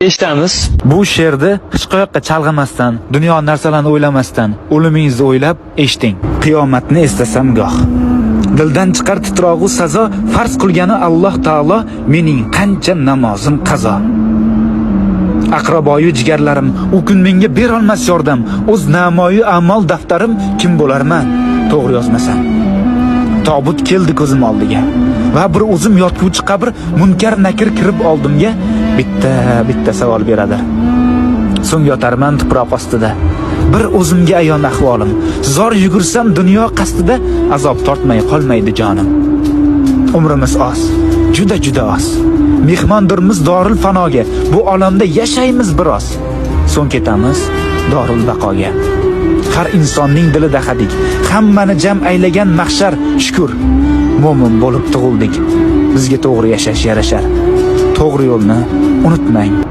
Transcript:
Eshitamiz. Bu she'rni hech qayoqqa chalg'imasdan, dunyo narsalarini o'ylamasdan, o'limingizni o'ylab eshiting. Qiyomatni eslasam goh. Dildan chiqar titrog'u sazo, farz qilgani Alloh taolo, mening qancha namozim qazo. Aqraboyu jigarlarim u kun menga berolmas yordam, o'z namoyu a'mol daftarim kim bo'larman to'g'ri yozmasam. Tobut keldi ko'zim oldiga va bir o'zim yotguvchi qabr, munkar nakir kirib oldimga bitta bitta savol beradi. So'ng yotarman tuproq ostida. Bir o'zimga ayon ahvolim. Zor yugursam dunyo qasdida, azob tortmay qolmaydi jonim. Umrimiz oz, juda juda oz. Mehmondirmiz doril fanoga. Bu olamda yashaymiz biroz. So'ng ketamiz dorul baqoga. Har insonning dilida hadik. Hammani jam aylagan mahshar, shukr. Mo'min bo'lib tug'ildik. Bizga to'g'ri yashash yarashar. To'g'ri yo'lni unutmang.